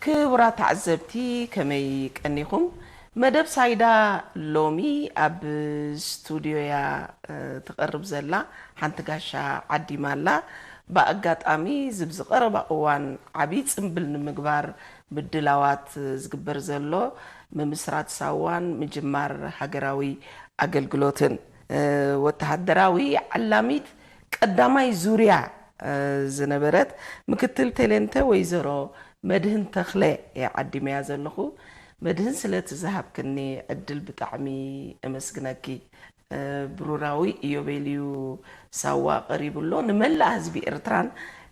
ክቡራት ተዓዘብቲ፣ ከመይ ቀኒኹም? መደብ ሳይዳ ሎሚ ኣብ ስቱድዮያ፣ እ፣ ትቐርብ ዘላ ሓንቲ ጋሻ ዓዲማ ኣላ። ብኣጋጣሚ ዝብ ዝቐረባ እዋን ዓብዪ ጽምብል ንምግባር ምድላዋት ዝግበር ዘሎ ምምስራት ሳዋን ምጅማር ሃገራዊ ኣገልግሎትን፣ እ፣ ወተሃደራዊ ዓላሚት ቀዳማይ ዙርያ፣ እ፣ ዝነበረት ምክትል ቴሌንተ ወይዘሮ መድህን ተኽለ እየ ዓዲመያ ዘለኹ። መድህን፣ ስለቲ ዝሃብክኒ ዕድል ብጣዕሚ እመስግነኪ። እ፣ ብሩራዊ ኢዮቤልዩ ሳዋ ቀሪቡ ኣሎ። ንመላእ ህዝቢ ኤርትራን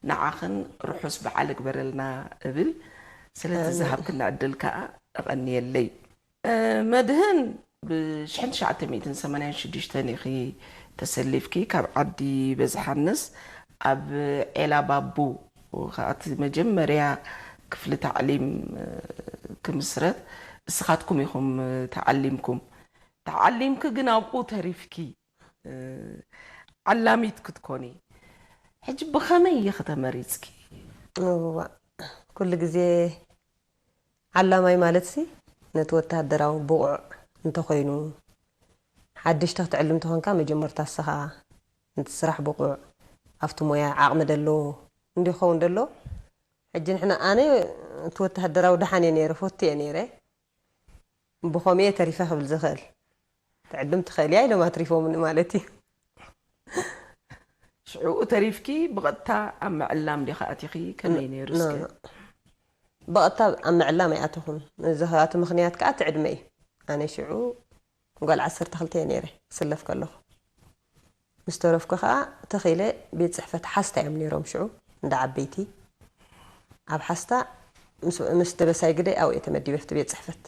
ንዓኽን ርሑስ በዓል እግበረልና እብል። ስለቲ ኣሜን። ዝሃብክኒ ዕድል ከኣ እቐንየለይ። እ፣ መድህን፣ ብ ሽሕን ትሽዓተ ሚእትን ሰማንያን ሽዱሽተን ኢኺ ተሰሊፍኪ፣ ካብ ዓዲ በዝሓንስ ኣብ ዔላ ባቡ ከኣ እቲ መጀመርያ ክፍሊ ታዕሊም፣ እ፣ ክምስረት እስኻትኩም ኢኹም፣ እ፣ ተዓሊምኩም። ተዓሊምኪ ግን ኣብኡ ተሪፍኪ፣ እ፣ ዓላሚት ክትኮኒ። ሕጂ ብኸመይ ኢኺ ተመሪጽኪ? እዋ፣ ኩሉ ግዜ ዓላማይ ማለትሲ ነቲ ወተሃደራዊ ብቑዕ እንተኾይኑ፣ ሓድሽ ተኽትዕልም እንተኾንካ መጀመርታ ንስኻ ነቲ ስራሕ ብቑዕ፣ ኣብቲ ሞያ ዓቕሚ ደሎ እንዲኸውን ደሎ። ሕጂ ንሕና፣ ኣነ እቲ ወተሃደራዊ ደሓን እየ ነይረ፣ ፈቱ እየ ነይረ። ብኸምኡ እየ ተሪፈ ክብል ዝኽእል። ትዕልም ትኽእል እያ ኢሎም ኣትሪፎምኒ ማለት እዩ። ሽዑ ተሪፍኪ ብቐጥታ ኣብ ምዕላም ዲኻ ኣቲኺ? ከመይ ነይሩ እስከ? ኖ፣ ኖ። ብቐጥታ ኣብ ምዕላም ኣይኣተኹን። እዚ ከኣ እቲ ምኽንያት ከኣ እቲ ዕድመ እዩ። ኣነ ሽዑ ጓል ዓሰርተ ክልተ እየ ነይረ ክስለፍ ከለኹ። ምስ ተረፍኩ ከኣ ተኺለ ቤት ጽሕፈት ሓስታ እዮም ነይሮም ሽዑ፣ እንዳ ዓበይቲ። ኣብ ሓስታ ምስ፣ ምስ ደበሳይ ግደይ ኣብኡ እየ ተመዲበ ኣብቲ ቤት ጽሕፈት።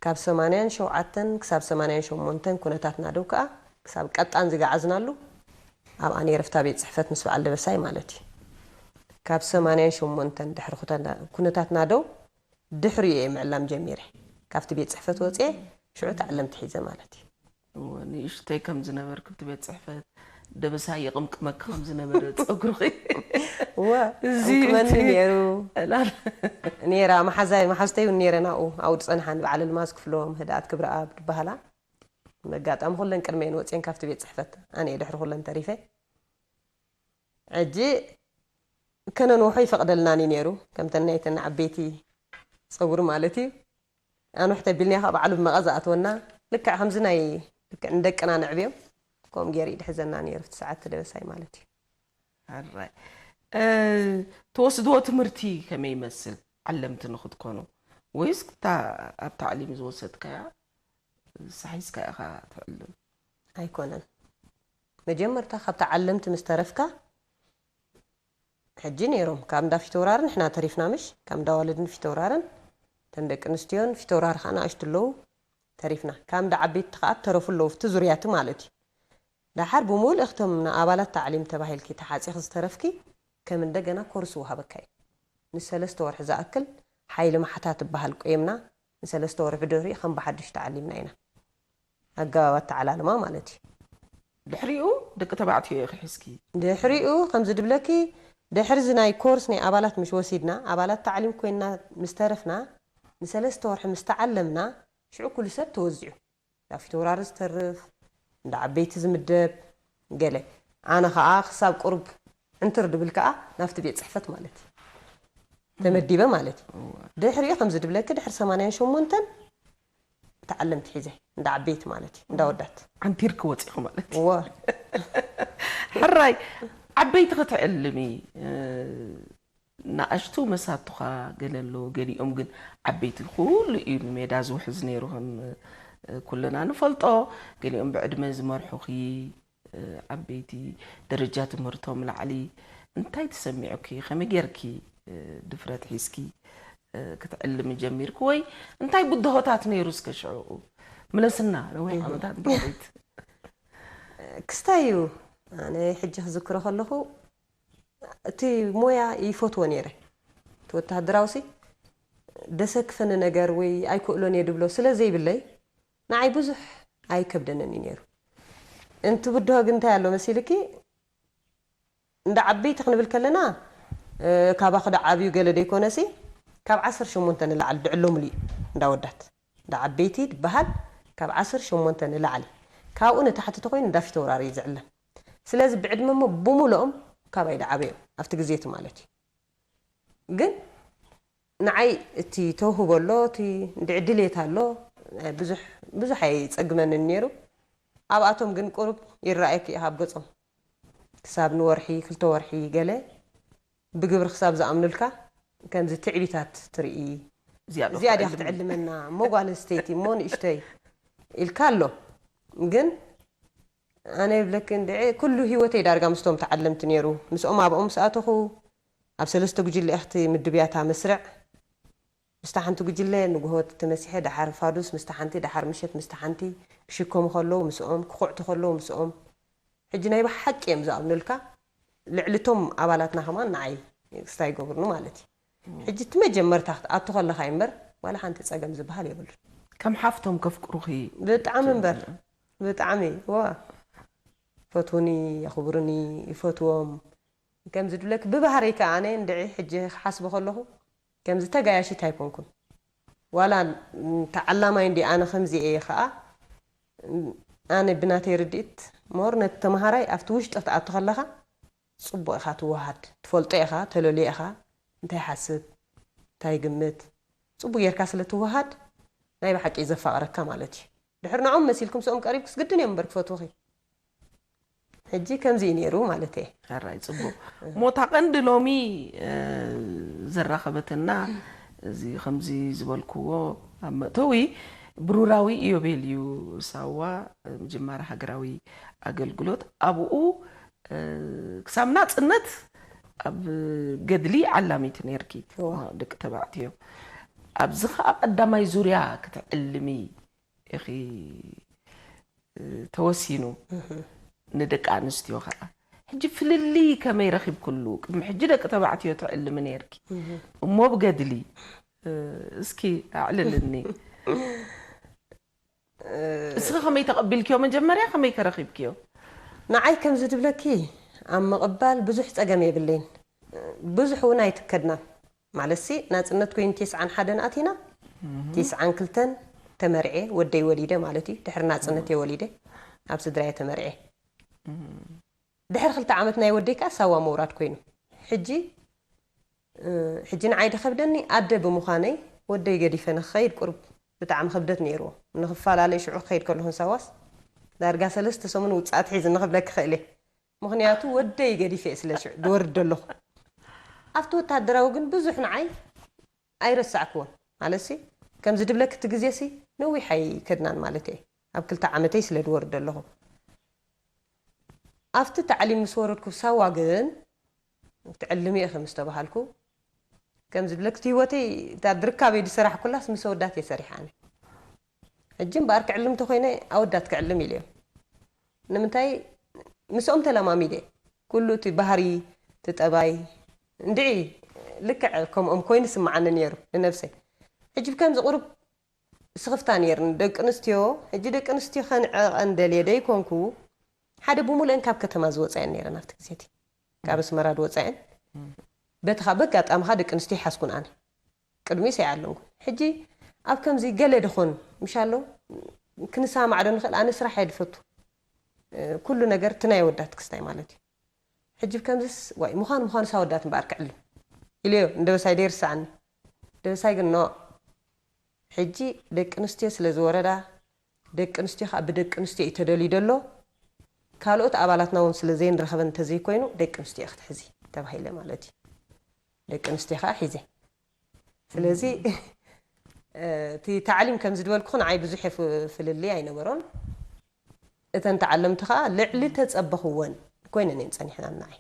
ካብ ሰማንያን ሸውዓተን ክሳብ ሰማንያን ሸሞንተን ኩነታት ናደው ከኣ ክሳብ ቀጣን ዝገዓዝናሉ ኣብኣ ነይረ፣ ኣብታ ቤት ጽሕፈት ምስ በዓል ደበሳይ ማለት እዩ። ካብ ሰማንያን ሸሞንተን ድሕሪ ኩተና-፣ ኩነታት ናደው ድሕሪኡ እየ ምዕላም ጀሚረ። ካብቲ ቤት ጽሕፈት ወጽየ ሽዑ ተዓለምቲ ሒዘ ማለት እዩ። እወ፣ ንእሽተይ ከም ዝነበርክ ኣብቲ ቤት ጽሕፈት ደበሳይ ይቕምቅመኪ ከም ዝነበረ ጸጉርኺ። እወ፣ እዚ ይቕምቅመኒ እቲ ነይሩ። ዕላል። ነይራ፣ መሓዛይ፣ መሓዝተይ እውን ነይረን ኣብኡ። ኣብኡ ዝጸንሓ ንበዓል ኣልማዝ ክፍሎም፣ ህድኣት ክብረኣብ ዝበሃላ። መጋጣሚ ኩለን ቅድመየን ወጽየን ካብቲ ቤት ጽሕፈት። ኣነ እየ ድሕሪ ኩለን ተሪፈ። ሕጂ ከነንውሖ ይፈቕደልናን እዩ ነይሩ፣ ከምተን ናይተን ዓበይቲ ጸጉሪ ማለት እዩ። ኣንውሕ ተቢልና ከኣ ባዕሉ ብመቐ ዝኣትወና፣ ልክዕ ከምዚ ናይ፣ ልክዕ ንደቅና ነዕብዮም፣ ከምኡ ገይሩ እዩ ድሕዘና ነይሩ፣ እቲ ሰዓት ደበሳይ ማለት እዩ። ሕራይ። እ፣ ትወስድዎ ትምህርቲ ከመይ ይመስል? ዓለምቲ ንኽትኮኑ? ወይስ እታ ኣብ ታዕሊም ዝወሰድካያ ሳሒዝካ ኢኻ ትዕልም? ኣይኮነን። መጀመርታ ካብ ተዓለምቲ ምስ ተረፍካ፣ ሕጂ ነይሮም፣ ካብ እንዳ ፊተውራሪ ንሕና ተሪፍና፣ ምሽ? ካብ እንዳ ዋልድን ፊተውራርን፣ እተን ደቂ ኣንስትዮን ፊተውራሪ ከኣ ንኣሽቱ ኣለዉ፣ ተሪፍና። ካብ እንዳ ዓበይቲ ከኣ ተረፉ ኣለዉ፣ ኣብቲ ዙርያ እቲ ማለት እዩ። ደሓር ብምሉእ እቶም ንኣባላት ታዕሊም ተባሂልኪ ተሓጺኺ ዝተረፍኪ፣ ከም እንደገና ኮርስ ይወሃበካ እዩ። ንሰለስተ ወርሒ ዝኣክል ሓይሊ ማሕታ ትበሃል ቆይምና፣ ንሰለስተ ወርሒ ብድሕሪኡ ከም ብሓድሽ ተዓሊምና ኢና። ኣገባብ ኣተዓላልማ ማለት እዩ። ድሕሪኡ ደቂ ተባዕትዮ ኢኺ ሒዝኪ? ድሕሪኡ ከምዚ ድብለኪ፣ ድሕሪ እዚ ናይ ኮርስ ናይ ኣባላት ምሽ ወሲድና፣ ኣባላት ታዕሊም ኮይንና ምስ ተረፍና፣ ንሰለስተ ወርሒ ምስ ተዓለምና፣ ሽዑ ኩሉ ሰብ ተወዚዑ። እንዳ ፊተውራሪ ዝተርፍ፣ እንዳ ዓበይቲ ዝምደብ፣ ገለ። ኣነ ኸኣ ክሳብ ቁሩብ ዕንትር ድብል ከኣ ናብቲ ቤት ጽሕፈት ማለት እዩ። ተመዲበ ማለት እዩ። እወ። ድሕሪኡ ከምዚ ድብለኪ፣ ድሕሪ ሰማንያን ሸሞንተን ተዓለምቲ ሒዘ፣ እንዳ ዓበይቲ ማለት እዩ፣ እንዳ ወዳት። ዓንቲርኪ ወጺኹ ማለት እዩ። እወ። ሕራይ፣ ዓበይቲ ክትዕልሚ፣ እ፣ ንኣሽቱ መሳቱኻ ገለ ኣለዉ፣ ገሊኦም ግን ዓበይቲ፣ ኩሉ እዩ ንሜዳ ዝውሕዝ ነይሩ፣ ከም፣ እ፣ ኩልና ንፈልጦ። ገሊኦም ብዕድመ ዝመርሑኺ፣ እ፣ ዓበይቲ፣ ደረጃ ትምህርቶም ላዕሊ። እንታይ ተሰሚዑኪ? ከመይ ጌርኪ፣ እ፣ ድፍረት ሒዝኪ፣ እ፣ ክትዕልሚ ጀሚርኪ? ወይ እንታይ ብድሆታት ነይሩ እስከ ሽዑኡ? ምለስና ነዊሕ ዓመታት ብረኸይት ክስታይ እዩ። ኣነ ሕጂ ክዝክሮ ከለኹ እቲ ሞያ ይፈትዎ ነይረ። እቲ ወተሃደራውሲ ደሰክፈኒ ነገር ወይ ኣይክእሎን እየ ድብሎ ስለ ዘይብለይ ንዓይ ብዙሕ ኣይከብደንን እዩ ነይሩ። እንቲ ብድሆ ግን እንታይ ኣሎ መሲልኪ እንዳ ዓበይቲ ክንብል ከለና ካባኹ ዳ ዓብዩ ገለ ደይኮነሲ ካብ ዓሰርተ ሸሞንተ ንላዕሊ ድዕሎ ሙሉእ እዩ እንዳ ወዳት እንዳ ዓበይቲ ድበሃል ካብ ዓሰርተ ሸሞንተ ንላዕሊ ካብኡ ንታሕቲ ተኮይኑ እንዳ ፊተውራሪ እዩ ዝዕለም። ስለዚ ብዕድመ እሞ ብሙሉኦም ካባይ ዳ ዓበዮም ኣብቲ ግዜ እቲ ማለት እዩ። ግን ንዓይ እቲ ተውህቦ ኣሎ እቲ እንድዒ ድሌት ኣሎ ብዙሕ ብዙሕ ኣይፀግመንን ነይሩ። ኣብኣቶም ግን ቁሩብ ይረኣየኪ ኢኻ ኣብ ገፆም ክሳብ ንወርሒ ክልተ ወርሒ ገለ ብግብሪ ክሳብ ዝኣምኑልካ ከምዚ ትዕቢታት ትርኢ። እዚኣ ዶ እዚኣ ድያ ክትዕልም? ክትዕልመና እሞ ጓል ኣንስተይቲ እሞ ንእሽተይ ኢልካ ኣሎ። ግን ኣነ ይብለኪ እንድዒ ኩሉ ህይወተይ ዳርጋ ምስቶም ተዓለምቲ ነይሩ። ምስኦም ኣብኦም ምስ ኣተኹ ኣብ ሰለስተ ጉጅለ እኽቲ ምድብያታ መስርዕ ምስታ ሓንቲ ጉጅለ ንግሆ ተመሲሐ ደሓር ፋዱስ ምስታ ሓንቲ ደሓር ምሸት ምስታ ሓንቲ ክሽከሙ ከለዉ ምስኦም ክኹዕቱ ከለዉ ምስኦም ሕጂ ናይ ብሓቂ እዮም ዝኣምኑልካ። ልዕሊ እቶም ኣባላትና ከማን ንዓይ ክስታይ ይገብሩኒ ማለት እዩ። ሕጂ እቲ መጀመርታ ክትኣቱ ከለኻ እዩ እምበር ዋላ ሓንቲ ፀገም ዝበሃል የብሉን። ከም ሓፍቶም ከፍቅሩኺ ብጣዕሚ እምበር ብጣዕሚ ዋ ይፈትዉኒ የኽብሩኒ ይፈትዎም። ከምዚ ድብለክ ብባህረይ ከዓ ኣነ እንድዒ ሕጂ ክሓስቦ ከለኹ ከምዚ ተጋያሺት ኣይኮንኩን። ዋላ ተዓላማይ እንዲ ኣነ ከምዚ እየ ከዓ ኣነ ብናተይ ርድኢት ሞር ነቲ ተምሃራይ ኣብቲ ውሽጢ ክትኣቱ ከለኻ ፅቡቕ ኢኻ ትወሃድ ትፈልጦ ኢኻ ተለልዮ ኢኻ እንታይ ሓስብ እንታይ ግምት ፅቡቅ ጌርካ ስለ ትወሃድ ናይ ብሓቂ ዘፋቅረካ ማለት እዩ። ድሕር ንዖም መሲልኩም ስኦም ቀሪብክስ ግድን እዮም እምበር ክፈትውኺ። ሕጂ ከምዚ እዩ ነይሩ ማለት እየ። ሕራይ ፅቡቅ ሞታ ቀንዲ ሎሚ ዘራኸበትና እዚ ከምዚ ዝበልክዎ ኣብ መእተዊ ብሩራዊ ኢዮቤል እዩ ሳዋ ምጅማር ሃገራዊ ኣገልግሎት ኣብኡ ክሳብ ናፅነት ኣብ ገድሊ ዓላሚት ነርኪ ደቂ ተባዕትዮ ኣብዚ ከዓ ቀዳማይ ዙርያ ክትዕልሚ ኢኺ ተወሲኑ ንደቂ ኣንስትዮ ከዓ ሕጂ ፍልልይ ከመይ ረኺብክሉ ቅድሚ ሕጂ ደቂ ተባዕትዮ ትዕልሚ ነርኪ እሞ ብገድሊ እስኪ ኣዕልልኒ እስኺ ከመይ ተቐቢልክዮ መጀመርያ ከመይ ከረኺብክዮ ንዓይ ከምዚ ድብለኪ ኣብ ምቕባል ብዙሕ ፀገም የብለይን ብዙሕ እውን ኣይትከድናን ማለትሲ ናፅነት ኮይኑ ቴስዓን ሓደን ኣቲና ቴስዓን ክልተን ተመርዔ ወደይ ወሊደ ማለት እዩ ድሕሪ ናፅነት እየ ወሊደ ኣብ ስድራየ ተመርዔ ድሕሪ ክልተ ዓመት ናይ ወደይ ከዓ ሳዋ ምውራድ ኮይኑ ሕጂ ሕጂ ንዓይ ድኸብደኒ ኣደ ብምዃነይ ወደይ ገዲፈ ንክኸይድ ቁሩብ ብጣዕሚ ክብደት ነይርዎ ንክፈላለይ ሽዑ ክኸይድ ከለኹ ንሳዋስ ዳርጋ ሰለስተ ሰሙን ውፅኣት ሒዝኒ ክብለኪ ክእል እየ ምኽንያቱ ወደይ ገዲፈ እየ ስለ ሽዑ ድወርድ ኣለኹ ኣብቲ ወታደራዊ ግን ብዙሕ ንዓይ ኣይረሳዕክዎን ማለትሲ ከምዚ ድብለኪ እቲ ግዜሲ ነዊሕ ኣይከድናን ማለት እየ ኣብ ክልተ ዓመተይ ስለ ድወርድ ኣለኹ ኣብቲ ታዕሊም ምስ ወረድኩ ሳዋ ግን ትዕልሚ ኢኺ ምስ ተባሃልኩ ከምዚ ድብለኪ እቲ ህይወተይ እታ ድርካበይ ድሰራሕኩላስ ምስ ኣወዳት እየ ሰሪሐ ኣነ ሕጂ እምበኣር ክዕልም ተኮይነ ኣወዳት ክዕልም ኢለ እየ ንምንታይ ምስኦም ተለማሚደ ኩሉ እቲ ባህሪ እቲ ጠባይ እንድዒ ልክዕ ከምኦም ኮይኑ ስምዓኒ ነይሩ ንነብሰይ ሕጂ ብከምዚ ቁሩብ ስኽፍታ ነይርኒ ደቂ ኣንስትዮ ሕጂ ደቂ ኣንስትዮ ከንዕቐን ደልየ ደይኮንኩ ሓደ ብሙሉአን ካብ ከተማ ዝወፃ እየን ነይረን ኣብቲ ግዜ እቲ ካብ ኣስመራ ዝወፃ እየን በቲ ካብ በጋጣሚ ከዓ ደቂ ኣንስትዮ ይሓዝኩን ኣነ ቅድሚኡስ ኣይዓለምኩን ሕጂ ኣብ ከምዚ ገለ ድኾን ምሽ ኣሎ ክንሰማማዕ ዶ ንኽእል ኣነ ስራሕ እየ ድፈቱ ኩሉ ነገር እቲ ናይ ኣወዳት ክስታይ ማለት እዩ ሕጂ ብከምዝስ ዋይ ምዃን ምዃኑስ ኣወዳት እምበኣር ክዕልም ኢለዮ ንደበሳይ ደይርስዓኒ ደበሳይ ግን ኖ ሕጂ ደቂ ኣንስትዮ ስለ ዝወረዳ ደቂ ኣንስትዮ ከዓ ብደቂ ኣንስትዮ እዩ ተደልዩ ደሎ ካልኦት ኣባላትና እውን ስለ ዘይንረኸበን እንተዘይኮይኑ ደቂ ኣንስትዮ ክትሕዚ ተባሂለ ማለት እዩ ደቂ ኣንስትዮ ከዓ ሒዘ ስለዚ እቲ ታዕሊም ከም ዝድበልኩ ንዓይ ብዙሕ ፍልልይ ኣይነበሮን እተን ተዓለምቲ ከዓ ልዕሊ ተፀበኽወን ኮይነን እየን ፀኒሕናን ንዓይ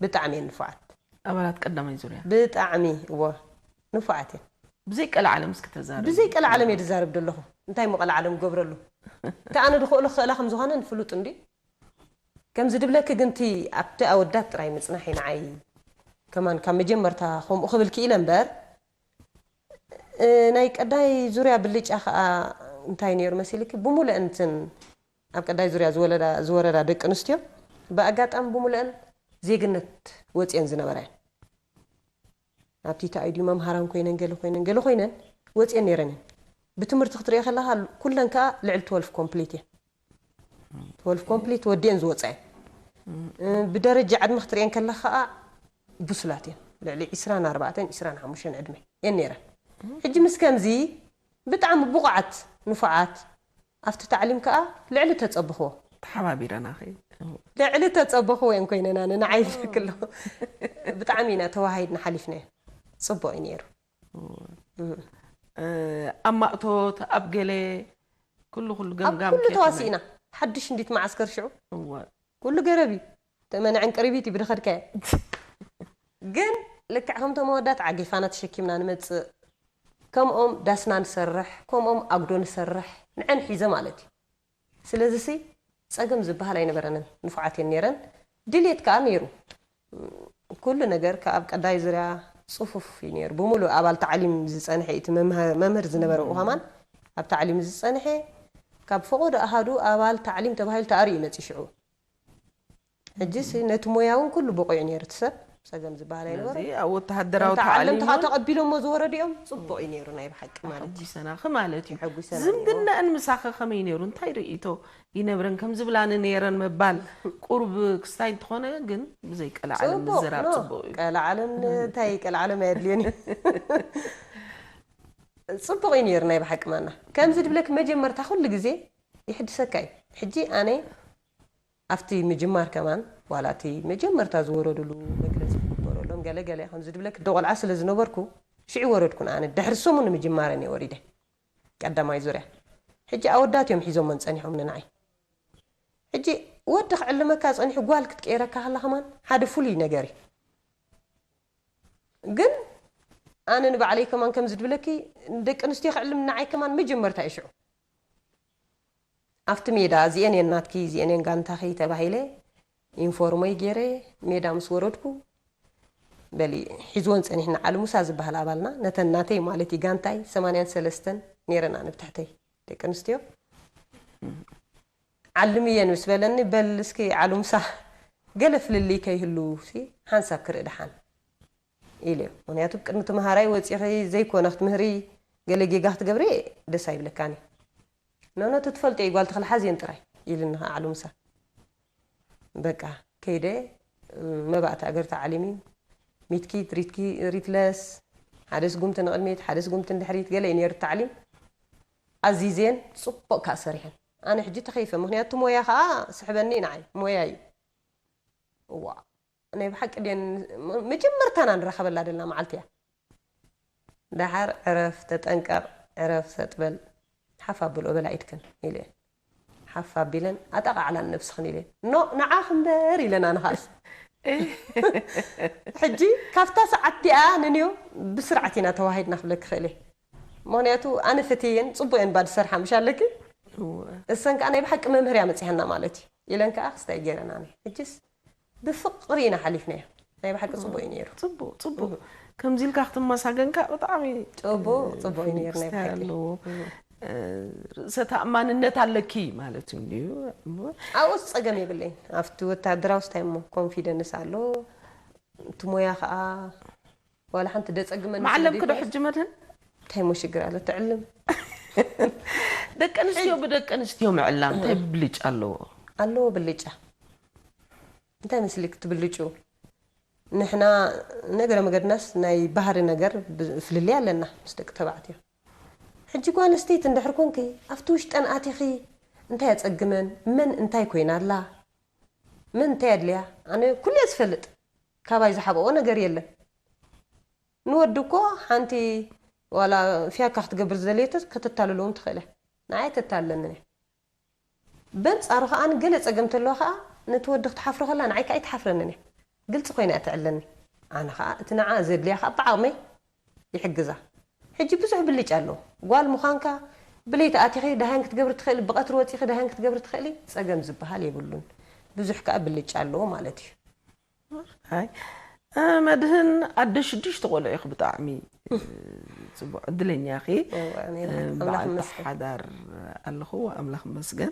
ብጣዕሚ እየን ንፉዓት ኣባላት ቀዳማይ ዙርያ ብጣዕሚ እወ ንፉዓት እየን ብዘይ ቀለ ዓለም እስኪ ተዛረብ ብዘይ ቀለ ዓለም እየ ዝዛረብ ዘለኹ እንታይ ሞ ቀለ ዓለም ገብረሉ እቲ ኣነ ዝኽእሎ ክኽእላ ከም ዝኾነ ንፍሉጥ እንዲ። ከምዚ ድብለኪ ግን እቲ ኣብቲ ኣወዳት ጥራይ ምጽናሕ እዩ ንዓይ። ከማን ካብ መጀመርታ ከምኡ ክብል ክኢለ እምበር፣ እ፣ ናይ ቀዳይ ዙርያ ብልጫ ከኣ እንታይ ነይሩ መሲልኪ? ብምሉእን እትን ኣብ ቀዳይ ዙርያ ዝወለዳ፣ ዝወረዳ ደቂ ኣንስትዮ ብኣጋጣሚ ብምሉእን ዜግነት ወጽየን ዝነበራ እየን። ኣብቲ ተኣይዲ መምሃራን ኮይነን፣ ገለ ኮይነን፣ ገለ ኮይነን ወጽየን ነይረን እየን። ብትምህርቲ ክትሪኦ ከለኻ ኩለን ከኣ ልዕሊ ትወልፍ ኮምፕሊት እየን። ትወልፍ ኮምፕሊት ወዲአን ዝወፃ እየን። እ፣ ብደረጃ ዕድመ ክትሪአን ከለኻ ከዓ ብሱላት እየን። ልዕሊ ዒስራን ኣርባዕተን፣ ዒስራን ሓሙሽተን ዕድመ እየን ነይረን። ሕጂ ምስ ከምዚ ብጣዕሚ ብቑዓት፣ ንፉዓት፣ ኣብቲ ታዕሊም ከዓ ልዕሊ ተፀበኽዎ፣ ተሓባቢረና ኸ ልዕሊ ተፀበኽዎ እየን ኮይነን። ኣነ ንዓይ ይብለኪ ኣለኹ። ብጣዕሚ ኢና ተዋሃሂድና ሓሊፍናዮ። ፅቡቕ እዩ ነይሩ። እ፣ ኣብ ማእቶት ኣብ ገለ ኩሉ ኩሉ ኣብ ገምጋም ኩሉ ኬድና። ተዋሲእና። ሓድሽ እንዲት መዓስከር ሽዑ እወ። ኩሉ ገረብ እዩ። ተመንዐን ቅሪቢት እዩ ብድኸድካዮ። ግን ልክዕ ከምቶም ኣወዳት ዓጊፋና ተሸኪምና ንመጽእ፣ ከምኦም ዳስና ንሰርሕ፣ ከምኦም ኣጉዶ ንሰርሕ፣ ንዐን ሒዘ ማለት እዩ። ስለዚሲ ጸገም ዝበሃል ኣይነበረንን፣ ንፉዓት እየን ነይረን። ድልየት ከኣ ነይሩ። ኩሉ ነገር ከኣ ኣብ ቀዳይ ዙርያ ጽፉፍ እዩ ነይሩ። ብምሉእ ኣባል ታዕሊም ዝጸንሐ እዩ እቲ መምህር፣ መምህር ዝነበረ እኡ ከማን ኣብ ታዕሊም ዝጸንሐ፣ ካብ ፈቐዶ ኣሃዱ ኣባል ታዕሊም ተባሂሉ ተኣርዩ እዩ መጺኡ ሽዑ። ሕጂሲ ነቲ ሞያ እውን ኩሉ ብቑዕ ነይሩ እቲ ሰብ፣ ጸገም ዝበሃል ኣይነበሮ። ስለዚ ኣብ ወተሃደራዊ እታ ዓለምቲ ታዕሊም ከዓ እውን ተቐቢሎሞ ዝወረዱ እዮም። ጽቡቕ እዩ ነይሩ ናይ ብሓቂ ማለት እዩ። ተሐጒሰናኺ ማለት እዩ። ተሐጒሰና ዝምድናእን ምሳኺ ከመይ ነይሩ? እንታይ ርእይቶ ይነብረን? ከም ዝብላኒ ነይረን ምባል ቁሩብ ክስታይ እንተኾነ ግን ብዘይ ቀልዓለም ጽቡቕ ምዝራብ ኖ፣ ጽቡቕ እዩ። ቀልዓለም እንታይ ቀልዓለም ኣየድልዮን እዩ። ጽቡቕ እዩ ነይሩ ናይ ብሓቂ ማና። ከምዚ ድብለክ መጀመርታ ኩሉ ግዜ ይሕድሰካ እዩ። ሕጂ ኣነ ኣብቲ ምጅማር ከማን ዋላ እቲ መጀመርታ ዝወረዱሉ መግለጺ ክግበረሎም ገለ ገለ ከምዚ ድብለክ ዶ ቆልዓ ስለ ዝነበርኩ ሽዑ ወረድኩን ኣነ ድሕሪ ሰሙን ንምጅማረን እየ ወሪደ ቀዳማይ ዙርያ። ሕጂ ኣወዳት እዮም ሒዞሞን ጸኒሖም ንንዓይ። ሕጂ ወዲ ክዕልመካ ጸኒሑ ጓል ክትቀይረካ ከላ ከማን ሓደ ፍሉይ ነገር እዩ። ግን ኣነ ንባዕለይ ከማን ከምዚ ድብለኪ ደቂ ኣንስትዮ ክዕልም ንዓይ ከማን መጀመርታ እዩ ሽዑ። ኣብቲ ሜዳ እዚኤን እየን ናትኪ እዚኤን እየን ጋንታኺ ተባሂለ ኢንፎርሞይ ገይረ ሜዳ ምስ ወረድኩ በሊ ሒዝወን ጸኒሕና ዓሊ ሙሳ ዝበሃል ኣባልና ነተን ናተይ ማለት እዩ ጋንታይ ሰማንያን ሰለስተን ነይረን ኣነ ብትሕተይ ደቂ ኣንስትዮ ዓልምየን ምስ በለኒ በል እስኪ ዓሊ ሙሳ ገለ ፍልልይ ከይህሉ ሲ ሓንሳብ ክርኢ ደሓን ኢለ ምክንያቱ ቅድሚ ትምሃራይ ወፂኺ ዘይኮነ ክትምህሪ ገለ ጌጋ ክትገብሪ ደስ ኣይብለካን እዩ ኖኖ ትትፈልጦ እዩ ጓል ተኽለ ሓዝየን ጥራይ ኢልኒ ከዓ ዓሊ ሙሳ በቃ ከይደ መባእቲ ኣገር ተዓሊሚ ሚትኪ ሪትኪ ሪትለስ ሓደ ስጉምቲ ንቕድሚት ሓደ ስጉምቲ ንድሕሪት ገለ እዩ ነይሩ ተዓሊም ኣዚዜን ፅቡቕ ከዓ ሰሪሐን ኣነ ሕጂ ተኸይፈ ምክንያቱ ሞያ ከዓ ስሕበኒ ንዓይ ሞያ እዩ እዋ ናይ ብሓቂ ድየን መጀመርታና ንራኸበላ ደልና መዓልቲ እያ ደሓር ዕረፍ ተጠንቀቕ ዕረፍ ሰጥበል ሓፍ ኣብልኦ በላ ኢድክን ኢለ ሓፍ ኣቢለን ኣጠቓዕላን ነብስኽን ኢለ ኖ ንዓኽ እምበር ኢለን ኣነ ኸኣስ ሕጂ ካብታ ሰዓት እቲኣ ንንዮ ብስርዓት ኢና ተዋሂድና ክብለክ ክእል እየ ምክንያቱ ኣነ ፈትየን ፅቡቅ እየን ባድ ሰርሓ ምሽ ኣለኪ እሰን ከዓ ናይ ብሓቂ መምህር እያ መፅሐና ማለት እዩ ኢለን ከዓ ክስታይ ገይረን ኣነ ሕጅስ ብፍቅሪ ኢና ሓሊፍናዮ ናይ ብሓቂ ፅቡቅ እዩ ነይሩ ፅቡቅ ፅቡቅ ከምዚ ኢልካ ክትመሳገንካ ብጣዕሚ ፅቡቅ ፅቡቅ እዩ ነይሩ ናይ ክስታይ ብሓቂ ኣለዎ ርእሰ ተኣማንነት ኣለኪ ማለት እዩ እንድዩ ኣብኡስ ፀገም የብለይን ኣብቲ ወታደራዊ ስታይ እሞ ኮንፊደንስ ኣሎ እቲ ሞያ ከዓ ዋላ ሓንቲ ደፀግመኒ መዓለምኪ ዶ ስለደይኮን ሕጂ መድህን እንታይ ሞ ሽግር ኣሎ ትዕልም ደቂ ኣንስትዮ ብደቂ ኣንስትዮ ምዕላም እንታይ ብልጫ ኣለዎ ኣለዎ ብልጫ እንታይ መስልክ ትብልጩ ንሕና ነገረ መገድናስ ናይ ባህሪ ነገር ብ- ፍልልይ ኣለና ምስ ደቂ ተባዕትዮ ሕጂ ጓል ኣንስተይቲ እንድሕር ኮንኪ ኣብቲ ውሽጠን ኣቲኺ እንታይ ኣፀግመን መን እንታይ ኮይና ኣላ መን እንታይ ኣድልያ ኣነ ኩልየ ዝፈልጥ ካባይ ዝሓብኦ ነገር የለን ንወዲ እኮ ሓንቲ ዋላ ፍያካ ክትገብር ዝደልየቶ ከተታልለውን ትኽእል እያ ንዓይ ተታልለንን እያ በንጻሩ ከኣ ገለ ጸገም ተለዋ ከኣ ነቲ ወዲ ክትሓፍሮ ከላ ንዓይ ከኣ ኣይትሓፍረንን እያ ግልጺ ኮይና እያ ትዕለኒ ኣነ ከኣ እቲ ንዓ ዘድልያ ከኣ ብዓቕመይ ይሕግዛ ሕጂ ብዙሕ ብልጫ ኣለዎ ጓል ምዃንካ ብለይቲ ኣቲኺ ደሃን ክትገብሪ ትኽእሊ፣ ብቐትሪ ወፂኺ ደሃን ክትገብሪ ትኽእሊ፣ ፀገም ዝበሃል የብሉን። ብዙሕ ከዓ ብልጫ ኣለዎ ማለት እዩ። ኣይ እ፣ መድህን ኣደ ሽዱሽተ ቆልዑ ኢኺ። ብጣዕሚ እ፣ ፅቡቅ ዕድለኛ ኢኺ። እወ፣ ኣሜን። እ፣ ኣምላኽ በዓልቲ ይመስገን። ሓዳር ኣለኹ። ኣምላኽ ይመስገን።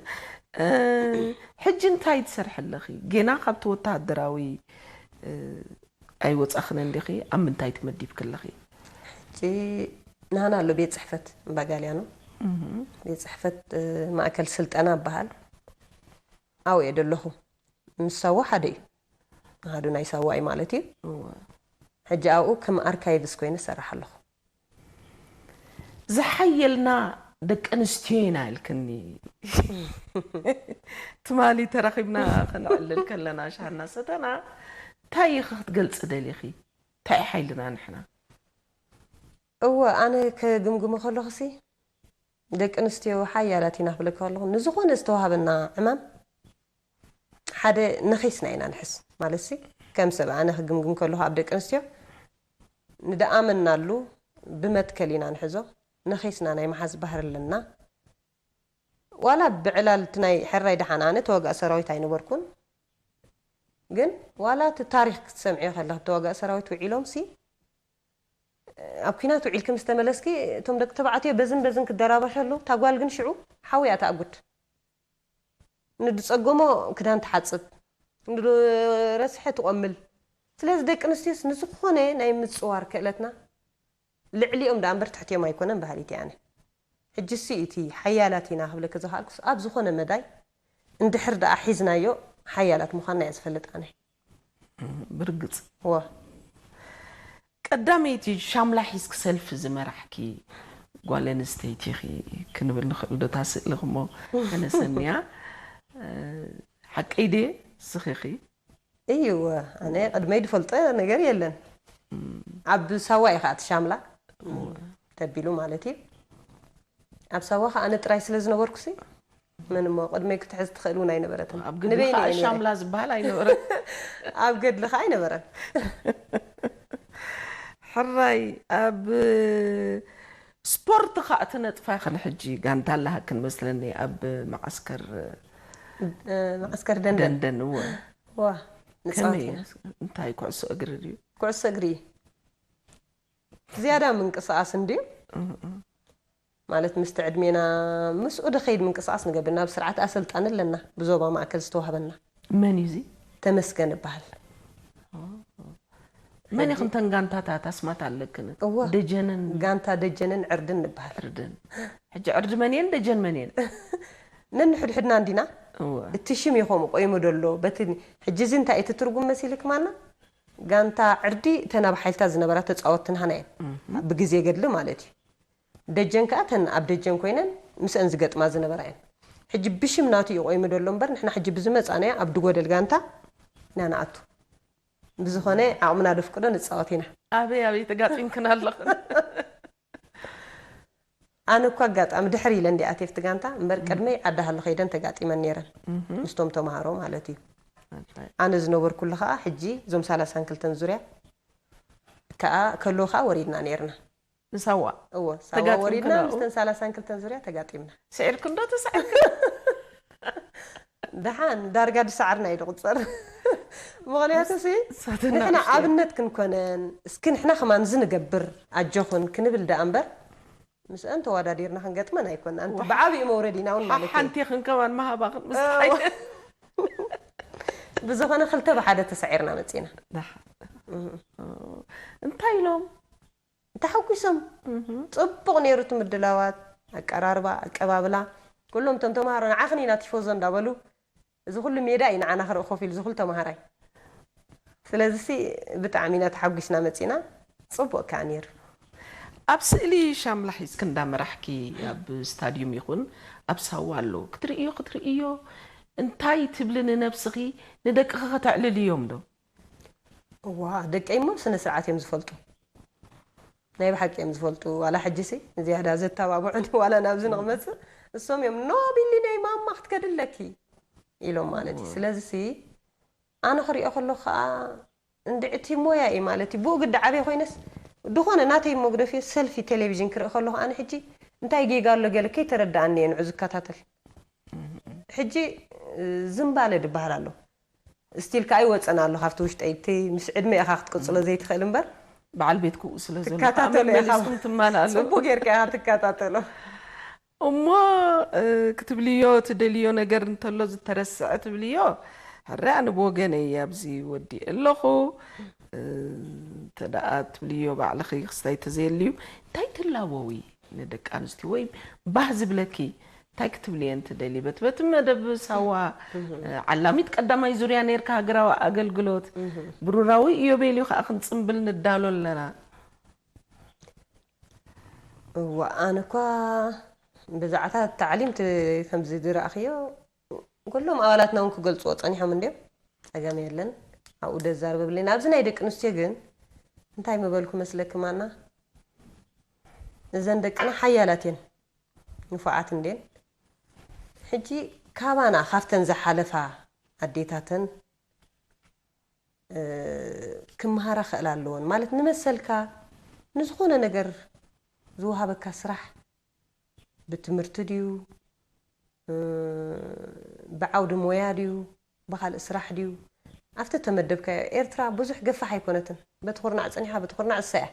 እ፣ ሕጂ እንታይ ትሰርሒ ኣለኺ? ጌና ካብቲ ወተሃደራዊ እ፣ ኣይወፃኽን እንዲኺ? ኣብ ምንታይ ትመዲብኪ ኣለኺ? ሕጂ ናህና ኣሎ ቤት ፅሕፈት እምባጋልያኖ፣ ቤት ፅሕፈት እ፣ ማእከል ስልጠና ይበሃል። ኣብኡ እየ ዘለኹ። ምስ ሳዋ ሓደ እዩ፣ ኣሃዱ ናይ ሳዋ እዩ ማለት እዩ። እወ። ሕጂ ኣብኡ ከም ኣርካይቭስ ኮይነ እሰርሕ ኣለኹ። ዝሓየልና ደቂ ኣንስትዮ ኢና ኢልክኒ። ትማሊ ተራኺብና ከነዕልል ከለና ሻሂ እናሰተና እንታይ ኢኺ ክትገልፂ ደሊኺ? እንታይ ሓይልና ንሕና? እወ፣ ኣነ ከግምግሞ ከለኹሲ ደቂ ኣንስትዮ ሓያላት ኢና ክብለኪ ከለኹ፣ ንዝኾነ ዝተዋሃበና ዕማም ሓደ ነኺስና ኢና ንሕዝ። ማለትሲ ከም ሰብ ኣነ ክግምግም ከለኹ ኣብ ደቂ ኣንስትዮ ንደኣመናሉ ብመትከል ኢና ንሕዞ። ነኺስና ናይ ምሓዝ ባህሪ ኣለና። ዋላ ብዕላል እቲ ናይ ሕራይ ደሓን ኣነ ተዋጋእ ሰራዊት ኣይነበርኩን፣ ግን ዋላ እቲ ታሪኽ ክትሰምዕዮ ከለኺ ተዋጋእ ሰራዊት ውዒሎምሲ ኣብ ኲናት ውዒልኪ ምስ ተመለስኪ እቶም ደቂ ተባዕትዮ በዝን በዝን ክደራባሸሉ፣ እታ ጓል ግን ሽዑ ሓዊ እያ ትኣጉድ። ንድጸገሞ ክዳን ትሓጽብ፣ ንድረስሐ ትቆምል። ስለዚ ደቂ ኣንስትዮስ ንዝኾነ ናይ ምጽዋር ክእለትና ልዕሊኦም ደኣ እምበር ትሕቲኦም ኣይኮነን በሃሊት እየ ኣነ። ሕጂ ሲ እቲ ሓያላት ኢና ክብለኪ ዝኸኣልኩስ ኣብ ዝኾነ መዳይ እንድሕር ደኣ ሒዝናዮ ሓያላት ምዃንና እየ ዝፈልጥ ኣነ። ብርግፅ ዋ ቀዳመይቲ ሻምላ ሒዝኪ ሰልፊ ዝመራሕኪ ጓል ኣንስተይቲ ኢኺ ክንብል ንኽእል ዶ? እታ ስእሊ ክሞ ከነሰንያ። ሓቀይ ድየ? ስኺኺ እዩ። ኣነ ቅድመይ ዝፈልጦ ነገር የለን። ኣብ ሳዋ እዩ ከዓ እቲ ሻምላ ተቢሉ ማለት እዩ። ኣብ ሳዋ ከዓ ኣነ ጥራይ ስለ ዝነበርኩሲ መን እሞ ቅድመይ ክትሕዝ ትኽእል እውን ኣይነበረትን። ኣብ ገድሊ ንበይነይ ከዓ እየ ነይረ። ሻምላ ዝበሃል ኣይነበረን። ኣብ ገድሊ ከዓ ኣይነበረን። ሕራይ ኣብ ስፖርት ከዓ ትነጥፋ። ከን ሕጂ ጋንታ ኣለሃክን መስለኒ ኣብ መዓስከር እ፣ መዓስከር ደንደን ደንደን። እወ ዋ ንፃወት ከመይ ኢና። እንታይ ኩዕሶ እግሪ ድዩ? ኩዕሶ እግሪ እዩ። ዝያዳ ምንቅስቃስ እንድዩ ማለት ምስቲ ዕድሜና ምስኡ ድኸይድ ምንቅስቃስ ንገብር ናብ ስርዓት ኣሰልጣኒ ኣለና ብዞባ ማእከል ዝተዋህበና። መን እዩ እዚ? ተመስገን እበሃል። መን ኢኽን ተን ጋንታታት ኣስማት ኣለክን? እወ። ደጀንን ጋንታ ደጀንን ዕርድን ንበሃል። ዕርድን። ሕጂ ዕርዲ መን እየን ደጀን መን እየን? ነንሕድሕድና እንዲና እወ። እቲ ሽም እዩ ከምኡ ቆይሙ ደሎ በቲ ሕጂ እዚ እንታይ እቲ ትርጉም መሲልክ ማና ጋንታ ዕርዲ እተን ኣብ ሓይልታት ዝነበራ ተፃወትትን ሃና እየን ብግዜ ገድሊ ማለት እዩ። ደጀን ከዓ ተን ኣብ ደጀን ኮይነን ምስአን ዝገጥማ ዝነበራ እየን። ሕጂ ብሽም ናቱ እዩ ቆይሙ ደሎ እምበር ንሕና ሕጂ ብዝመፃናዮ ኣብ ድጎደል ጋንታ ኢና ንኣቱ። ብዝኾነ ዓቕምና ደፍቅዶ ንፃወት ኢና። ኣበይ ኣበይ ተጋጢምክን ኣለኽን? ኣነ እኳ ኣጋጣሚ ድሕር ኢለ እንዲ ኣትየ ኣብቲ ጋንታ እምበር ቅድመይ ዓዲ ሃሎ ከይደን ተጋጢመን ነይረን ምስቶም ተምሃሮ ማለት እዩ። ኣነ ዝነበርኩሉ ከዓ ሕጂ እዞም ሰላሳን ክልተን ዙርያ ከዓ ከለዉ ከዓ ወሪድና ነይርና። ንሳዋ እዎ ሳዋ ተጋጢምክን ወሪድና ኣብኡ? ምስተን ሰላሳን ክልተን ዙርያ ተጋጢምና። ስዒርክን ዶ ተሳዒርክን? ደሓን ዳርጋ ድሰዓርና እዩ ዝቁፀር። ምኽንያቱ ሲ ሳተና ንሕና ንእሽተይ። ኣብነት ክንኮነን እስኪ ንሕና ከማን እዚ ንገብር ኣጆኹን ክንብል ደኣ እምበር ምስአን ተወዳዲርና ክንገጥመን ኣይኮና። ኣንቲ ብዓብኡ መውረድ ኢና እውን ማለት እዩ። ሓንቲ ክንከማን መሃባኽን ምስ እዎ። ብዝኾነ ክልተ ብሓደ ተሳዒርና መፂና። ደሓን። እንታይ ኢሎም? ተሓጒሶም። ፅቡቕ ነይሩ እቲ ምድላዋት፣ ኣቀራርባ፣ ኣቀባብላ። ኩሎም እቶም ተምሃሮ ንዓኽን ኢና ቲፎዞ እንዳበሉ እዚ ኩሉ ሜዳ እዩ ንዓና ክርኢ ኮፍ ኢሉ እዚ ኩሉ ተምሃራይ። ስለዚ ሲ ብጣዕሚ ኢና ተሓጒስና መፂና። ፅቡቕ ከዓ ነይሩ። ኣብ ስእሊ ሻምላ ሒዝኪ እንዳመራሕኪ ኣብ ስታድዩም ይኹን ኣብ ሳዋ ኣሎ ክትርእዮ ክትርእዮ እንታይ ትብሊ ንነብስኺ? ንደቅኺ ከተዕልልዮም ዶ? እዋ ደቀይ እሞ ስነ ስርዓት እዮም ዝፈልጡ። ናይ ብሓቂ እዮም ዝፈልጡ። ዋላ ሕጂ ሲ ዝያዳ ዘተባብዑን ዋላ ናብዚ ንክመፅእ እሶም እዮም ኖ ቢሊ ናይ ማማ ክትከዲ ኣለኪ ኢሎም ማለት እዩ። ስለዚ ሲ ኣነ ክሪኦ ከለኹ ከዓ እንድዕቲ ሞያ እዩ ማለት እዩ። ብኡ ግዲ ዓብየ ኮይነስ ድኾነ ናተይ መጉደፊ ሰልፊ ቴሌቪዥን ክርኢ ከለኹ ኣነ ሕጂ እንታይ ጌጋ ኣሎ ገለ ከይተረድኣኒ እየ ንዑ ዝከታተል። ሕጂ ዝምባለ ድበሃል ኣሎ። ስቲል ከኣ ይወጸና ኣሎ ካብቲ ውሽጠይ። እቲ ምስ ዕድመ ኢኻ ክትቅጽሎ ዘይትኽእል እምበር፣ በዓል ቤት ክኡ ስለ ዘሎ ትከታተሎ ኢኻ። መመሊስኩም ትማልኣሉ። ጽቡቅ ጌርካ ኢኻ ትከታተሎ። እሞ ክትብልዮ ትደልዮ ነገር እንተሎ፣ ዝተረስዐ ትብልዮ፣ ሕራይ ኣነ ብወገነይ ኣብዚ ወዲእ ኣለኹ። እንተ ደኣ ትብልዮ ባዕልኺ ክስታይ ተዘየልዩ እንታይ ትላወዊ ንደቂ ኣንስትዮ ወይ ባህ ዝብለኪ እንታይ ክትብልየን ትደሊ? በቲ በቲ መደብ ሳዋ ዓላሚት ቀዳማይ ዙርያ ነርካ ሃገራዊ ኣገልግሎት፣ ብሩራዊ ኢዮቤልዩ ከዓ ክንጽምብል ንዳሎ ኣለና። እዋ ኣነ እኳ ብዛዕታ ታዕሊም ት- ከምዚ ዝረኣኽዮ ኩሎም ኣባላትና እውን ክገልፅዎ ፀኒሖም እንድዮም። ፀገም የለን ኣብኡ ደዛርበብለይ። ኣብዚ ናይ ደቂ ኣንስትዮ ግን እንታይ ምበልኩ መስለኪ ማና? እዘን ደቅና ሓያላት እየን፣ ንፉዓት እንድየን። ሕጂ ካባና ካብተን ዝሓለፋ ኣዴታተን ክመሃራ ክእላ ኣለወን። ማለት ንመሰልካ ንዝኾነ ነገር ዝወሃበካ ስራሕ ብትምህርቲ ድዩ ብዓውዲ ሞያ ድዩ ብካልእ ስራሕ ድዩ ኣብቲ ተመደብካዮ። ኤርትራ ብዙሕ ገፋሕ ኣይኮነትን። በቲ ኩርናዕ ፀኒሓ በቲ ኩርናዕ እሳ እያ።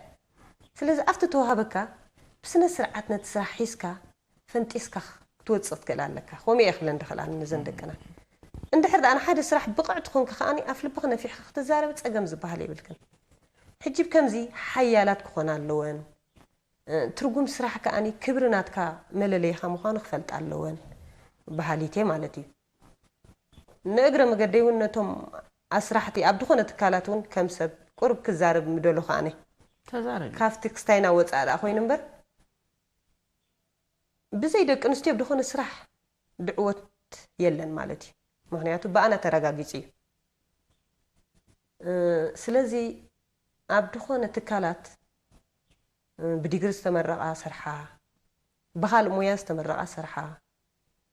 ስለዚ ኣብቲ ተዋሃበካ ብስነ ስርዓት ነቲ ስራሕ ሒዝካ ፈንጢስካ ክትወፅእ ክትክእል ኣለካ። ከምኡ እየ ክብለን ድኽእል ኣነ ነዘን ደቅና። እንድሕር ደኣ ንሓደ ስራሕ ብቕዕቲ ኮንኪ ከኣ ኣፍ ልብኺ ነፊሕኪ ክትዛረቢ ፀገም ዝበሃል የብልክን። ሕጂ ብከምዚ ሓያላት ክኾና ኣለወን። ትርጉም ስራሕ ከኣ ክብሪ ናትካ መለለይኻ ምዃኑ ክፈልጣ ኣለወን በሃሊት እየ ማለት እዩ። ንእግረ መገደይ እውን ነቶም ኣስራሕቲ ኣብ ዝኾነ ትካላት እውን ከም ሰብ ቁሩብ ክዛረብ ምደለኹ ኣነ። ተዛረቢ። ካብቲ ክስታይና ወፃእ ደኣ ኮይኑ እምበር ብዘይ ደቂ ኣንስትዮ ኣብ ዝኾነ ስራሕ ድዕወት የለን ማለት እዩ። ምክንያቱ ብኣና ተረጋጊፁ እዩ። ስለዚ ኣብ ዝኾነ ትካላት ብዲግሪ ዝተመረቓ ሰርሓ፣ ብኻልእ ሞያ ዝተመረቓ ሰርሓ፣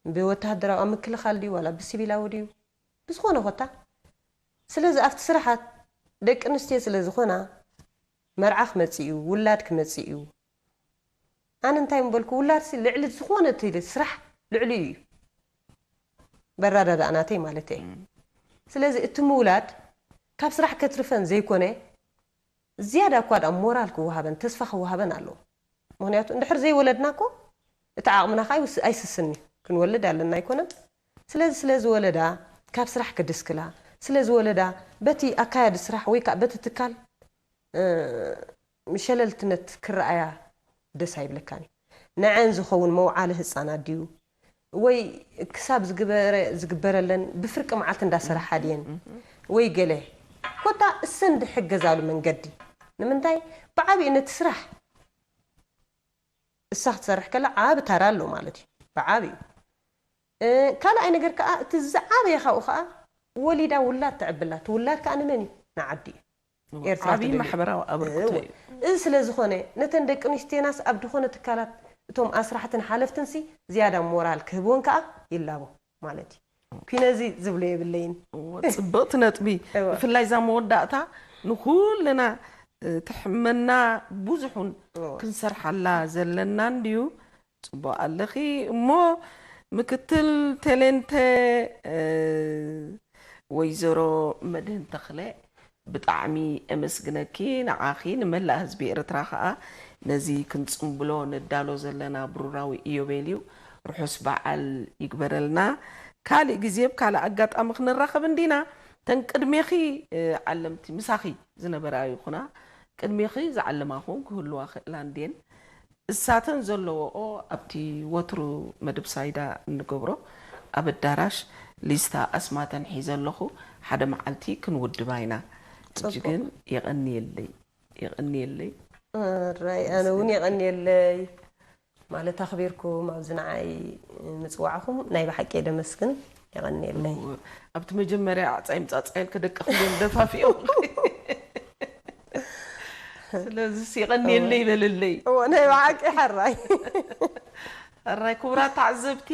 ብወተሃደራዊ ኣብ ምክልኻል ድዩ ዋላ ብሲቪላዊ ድዩ ብዝኾነ ኮታ። ስለዚ ኣብቲ ስራሓት ደቂ ኣንስትዮ ስለ ዝኾና መርዓ ክመፅእ እዩ፣ ውላድ ክመፅእ እዩ። ኣነ እንታይ ምበልኩ ውላድሲ ልዕሊ ዝኾነ እቲ ስራሕ ልዕሊኡ እዩ። በራዳዳእ ናተይ ማለት እየ። ስለዚ እቲ ምውላድ ካብ ስራሕ ከትርፈን ዘይኮነ ዝያዳ እኳ ደኣ ሞራል ክወሃበን ተስፋ ክወሃበን ኣለዎ። ምክንያቱ እንድሕር ዘይወለድና እኮ እቲ ዓቕምና ከዓ ኣይውስ- ኣይስስን እዩ። ክንወልድ ኣለና ኣይኮነን። ስለዚ ስለ ዝወለዳ ካብ ስራሕ ክድስክላ ስለ ዝወለዳ በቲ ኣካያዲ ስራሕ ወይ ከዓ በቲ ትካል ሸለልትነት ክረኣያ ደስ ኣይብለካን እዩ። ንዐን ዝኸውን መውዓሊ ህፃናት ድዩ ወይ ክሳብ ዝግበረ ዝግበረለን ብፍርቂ መዓልቲ እንዳሰራሓ ድየን ወይ ገለ ኮታ እሰን ዝሕገዛሉ መንገዲ ንምንታይ ብዓብኡ ነቲ ስራሕ እሳ ክትሰርሕ ከላ ዓቢ ታራ ኣሎ ማለት እዩ ብዓብኡ ካልኣይ ነገር ከዓ እቲ ዝዓበየ ካብኡ ከዓ ወሊዳ ውላድ ተዕብላ እቲ ውላድ ከዓ ንመን እዩ ንዓዲ እዩ ኤርትራ ዓብዪ ትብል ማሕበራዊ ኣበርክቶ እዩ። እዚ ስለ ዝኾነ ነተን ደቂ ኣንስትዮናስ ኣብ ዝኾነ ትካላት እቶም ኣስራሕትን ሓለፍትንሲ ዝያዳ ሞራል ክህብወን ከዓ ይላቦ ማለት እዩ ኩነዚ ዝብሎ የብለይን እዎ፣ ፅብቕቲ ነጥቢ። እዎ። ብፍላይ እዛ መወዳእታ ንኩልና እ፣ ትሕመና ብዙሑን እዎ። ክንሰርሓላ ዘለና እንድዩ። ፅቡቅ ኣለኺ እሞ ምክትል ቴሌንተ እ፣ ወይዘሮ መድህን ተኽለ ብጣዕሚ እመስግነኪ ንዓኺ ንመላእ ህዝቢ ኤርትራ ከዓ ነዚ ክንፅምብሎ ንዳሎ ዘለና ብሩራዊ ኢዮቤል እዩ ርሑስ በዓል ይግበረልና ካሊእ ግዜ ብካልእ ኣጋጣሚ ክንራኸብ እንዲና ተን ቅድሜኺ እ፣ ዓለምቲ ምሳኺ ዝነበራ ይኹና ቅድሜኺ ዝዓለማኹን ክህልዋ ክእላ እንድየን እሳተን ዘለዎኦ ኣብቲ ወትሩ መድብ ሳይዳ እንገብሮ ኣብ ኣዳራሽ ሊስታ ኣስማተን ሒዘ ኣለኹ ሓደ መዓልቲ ክንውድባ ኢና ሕጂ ጽቡቕ። ግን የቐንየለይ የቐንየለይ ራይ ኣነ እውን የቐንየለይ ማለት ኣኽቢርኩም ኣብዚ ንዓይ ምፅዋዕኹም ናይ ብሓቂ የደመስግን የቐንየለይ ኣብቲ መጀመርያ ኣዕፃይ ምፃፃየል ከደቀ ክልም ደፋፊኦም ስለዚ የቐንየለይ ይበልለይ እዎ ናይ ብሓቂ ሓራይ ሕራይ ክቡራት ተዓዘብቲ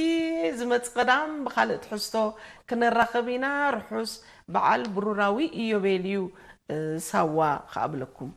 ዝመፅ ቀዳም ብካልእ ትሕዝቶ ክነራኸብ ኢና ርሑስ በዓል ብሩራዊ ኢዮቤል እዩ ሳዋ ክኣብለኩም